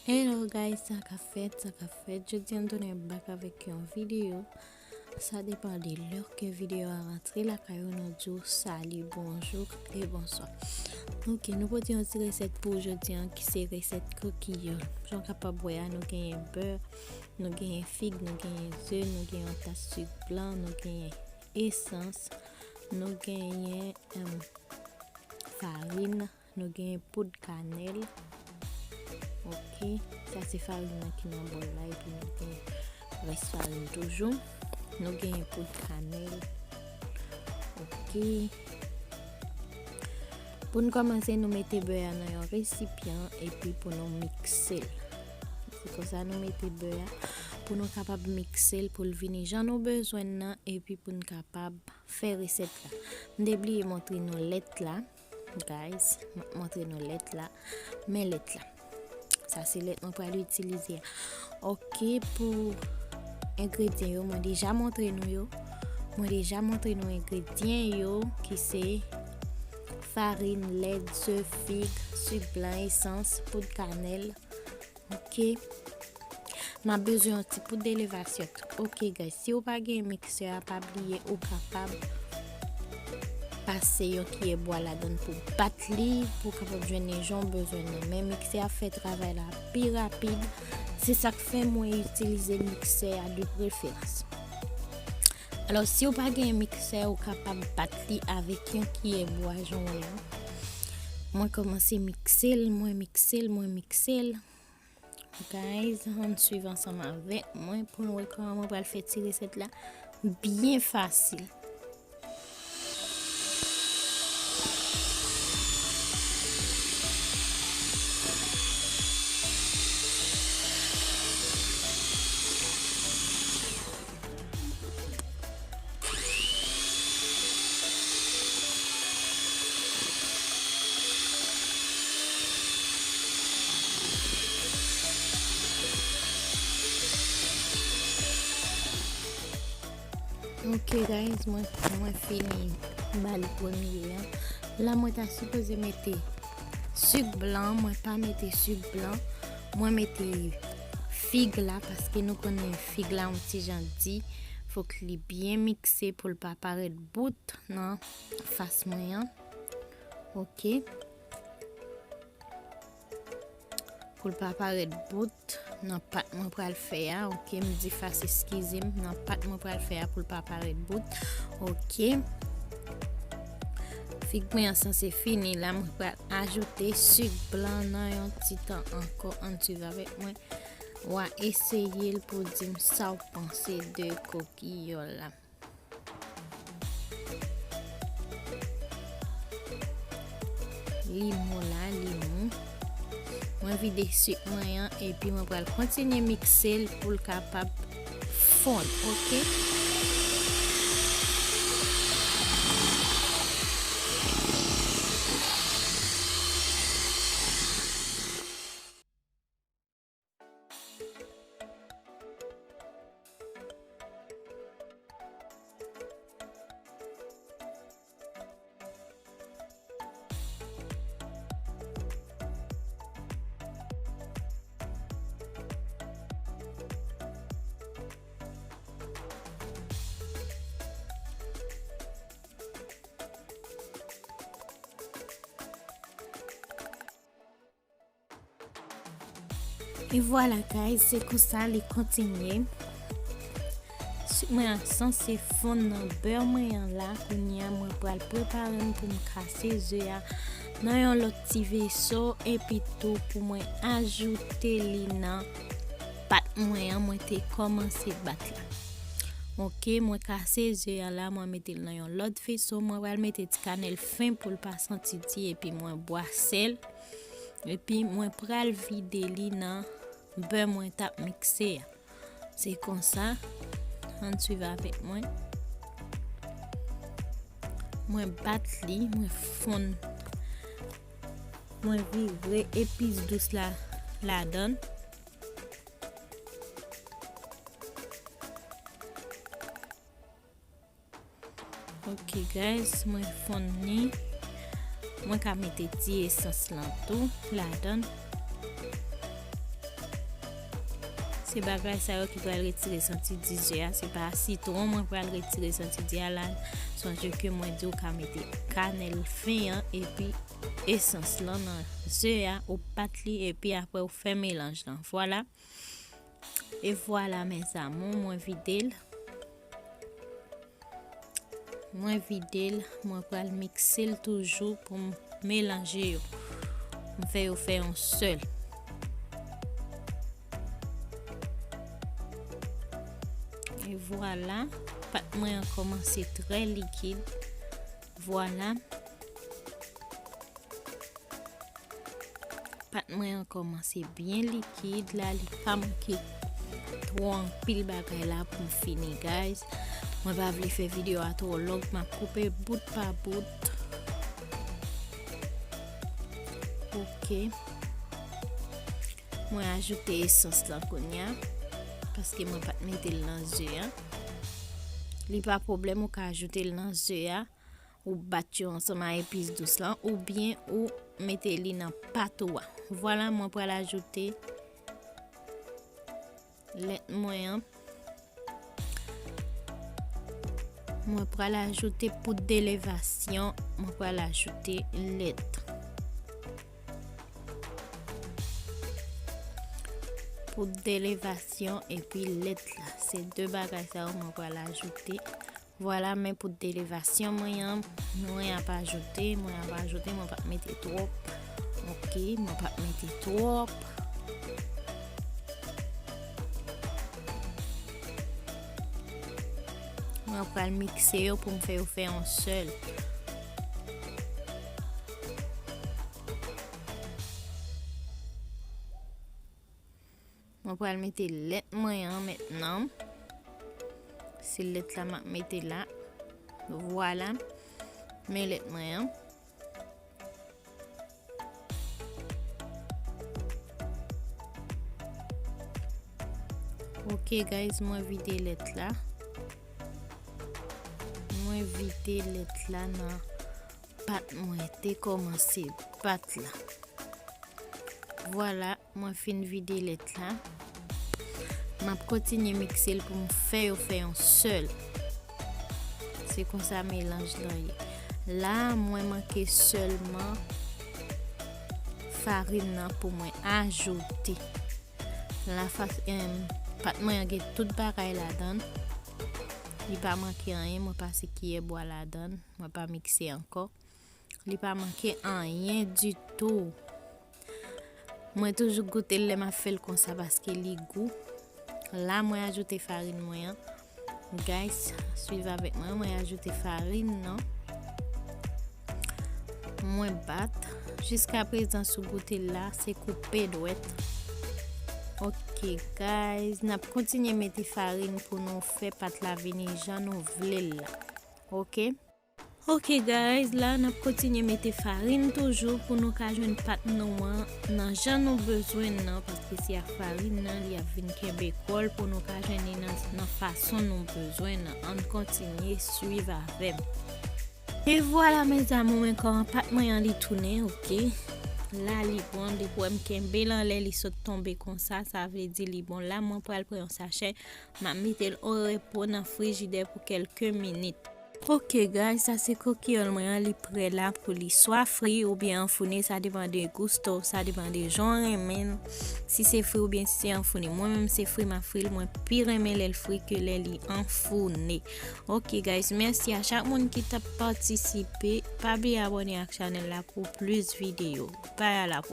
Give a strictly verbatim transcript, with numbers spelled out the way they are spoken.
Hello guys, sa k ap fèt, sa k ap fèt? Jodi a m tounen back avèk yon videyo. Sa depann de lè ke videyo a rantre lakay ou, nou di w sali, bonjou e bonswa. Ok, nou pote yon ti resèt pou jodi a ki se resèt kokiyon. Jan w kapab wè a, nou genyen bè, nou genyen fig, nou genyen ze, nou genyen yon tas sik blan, nou genyen esans, nou genyen, em, farin, nou genyen poud kanèl. Ok, sa se farin nan ki nan bòl la, epi nou genyen rès farin toujou. Nou genyen poud kanèl. Ok. Pou n kòmanse, nou mete bè a nan yon resipyan epi pou nou mikse l. Se konsa nou mete bè a pou nou kapab mikse l pou l vini jan nou bezwen l nan epi pou n kapab fè resèt la. M te bliye montre nou lèt la, guys. M ap montre nou lèt la. Men lèt la. Sa se lèt mwen pral itilize a. Ok, pou engredyan yo, mwen deja montre nou yo. Mwen deja montre nou engredyan yo, ki se farin, lèt, ze, fig, sik blan, esans, poud kanèl. Ok. M ap bezwen yon ti poud elevasyon tou. Ok, guys, si w pa gen miksè a, pa bliye ou kapab pase yon kiyè bwa ladan l pou bat li, pou w kapab jwenn li jan w bezwen nan. Men miksè a fè travay la pi rapid. Se sa k fè mwen itilize miksè a de preferans. Alò, si w pa gen miksè, ou kapab bat li avèk yon kiyè bwa jan w wè a. Mwen kòmanse mikse l, mwen mikse l, mwen mikse l. Guys, ann swiv ansanm avèk mwen pou n wè kòman mwen pral fè ti resèt la byen fasil. Ok guys, mwen, mwen fini ba l premye an. La mwen ta sipoze mete sik blan, mwen pa mete sik blan. Mwen mete fig la paske nou konnen fig la yon ti jan di. Fòk li byen mikse pou l pa parèt bout nan fas mwen an. Ok. Pou l pa parèt bout nan pat mwen pral fè a. Ok, m di fas, eskize m, nan pat mwen pral fè a pou l pa parèt bout. Ok. Fig mwen an sanse fini la, mwen pral ajoute sik blan nan yon ti tan ankò. Ann swiv avèk mwen. W a eseye l pou w di m sa w panse de kokiyòl la. Li mou la, li mou. Mwen vide sik mwen an, epi mwen pral kontinye mikse l pou l kapab fonn, ok? E vwala, guys, se konsa li kontinye. Sik mwen an sanse fonn nan bè mwen an la. Kounye a, mwen pral prepare m pou m kase ze a nan yon lòt ti veso, epi tou pou mwen ajoute li nan pat mwen an, mwen te kòmanse bat la. Ok, mwen kase ze a la, mwen mete l nan yon lòt veso. Mwen pral mete ti kanèl fen pou l pa santi di, epi mwen bwase l. Epi mwen pral vide li nan bè mwen t ap mikse a. Se konsa, ann swiv avèk mwen. Mwen bat li, mwen fonn, mwen vire epis dous la ladan l. Ok guys, mwen fonn li. Mwen ka mete ti esans lan tou ladan l. Se bagay sa yo ki pral retire santi di ze a. Se pa sitwon mwen pral retire santi di a la. Sonje ke mwen di w ka mete kanèl fen an epi esans lan nan ze a, ou bat li epi apre ou fè melanj lan. Vwala. E vwala, mes amours, mwen vide l. Mwen vide l, mwen pral mikse l toujou pou m melanje yo. M fè yo fè yon sèl. E vwala, pat mwen an kòmanse trè likid. Vwala. Pat mwen an kòmanse byen likid la, li pa manke twò anpil bagay la pou m fini, guys. Mwen pa vle fè videyo a twò long, m ap koupe bout pa bout. Ok. Mwen ajoute esans lan kounye a, paske mwen pa t mete l nan ze a. Li pa pwoblèm, ou ka ajoute l nan ze a. Ou bat yo ansanm ak epis dous lan, oubyen ou mete li nan pat ou a. Vwala, mwen pral ajoute lèt mwen an. Mwen pral ajoute poud de levasyon, mwen pral ajoute lèt. Poud de levasyon epi lèt la. Se de bagay sa yo mwen pral ajoute. Vwala, men poud de levasyon mwen an, mwen ap ajoute, mwen ap ajoute, mwen p ap mete twòp. Ok, mwen p ap mete twòp. Mwen pral mikse yo pou m fè yo fè yon sèl. Mwen pral mete lèt mwen an mentnan. Se lèt la m ap mete la. Vwala. Men lèt mwen an. Ok, guys, mwen vide lèt la. Mwen vide lèt la nan pat mwen te kòmanse bat la. Vwala, mwen fin vide lèt la. M ap kontinye mikse l pou m fè yo fè yon sèl. Se konsa melanj lan ye. La, mwen manke sèlman farin nan pou mwen ajoute. La, fa-, em, pat mwen an gen tout bagay ladan l. Li pa manke anyen, mwen pase kiyè bwa ladan l, mwen pa mikse ankò. Li pa manke anyen ditou. Mwen toujou goute l lè m ap fè l konsa paske li gou. La, mwen ajoute farin mwen an. Guys, swiv avèk mwen, mwen ajoute farin nan. Mwen bat. Jiska prezan, si w goute l la, se koupe dwèt. Ok, guys, n ap kontinye mete farin pou nou fè pat la vini jan nou vle l la. Ok? Ok, guys, la n ap kontinye mete farin toujou pou nou ka jwenn pat nou an nan jan nou bezwen nan, paske se ak farin nan li ap vin kenbe kò l pou nou ka jwenn li nan, nan fason nou bezwen nan. Ann kontinye swiv avè m. E vwala, mes amours, men kòman pat mwen an li tounen, ok. La, li bon, depi w wè m kenbe l anlè, li sot tonbe konsa, sa vle di li bon. La, mwen pral pran yon sachè, m ap mete l o repo nan frijidè pou kèlke minit. Ok, guys, sa se kokiyòl mwen an, li prè la pou li swa fri oubyen anfoune, sa depann de gousto w, sa depann de jan w renmen l. Si se fri oubyen si se anfoune. Mwen menm, se fri m ap fri l, mwen pi renmen lè l fri ke lè li anfoune. Ok, guys, mèsi a chak moun ki t ap patisipe. Pa bliye abòne ak chanèl la pou plis videyo. Bay a la.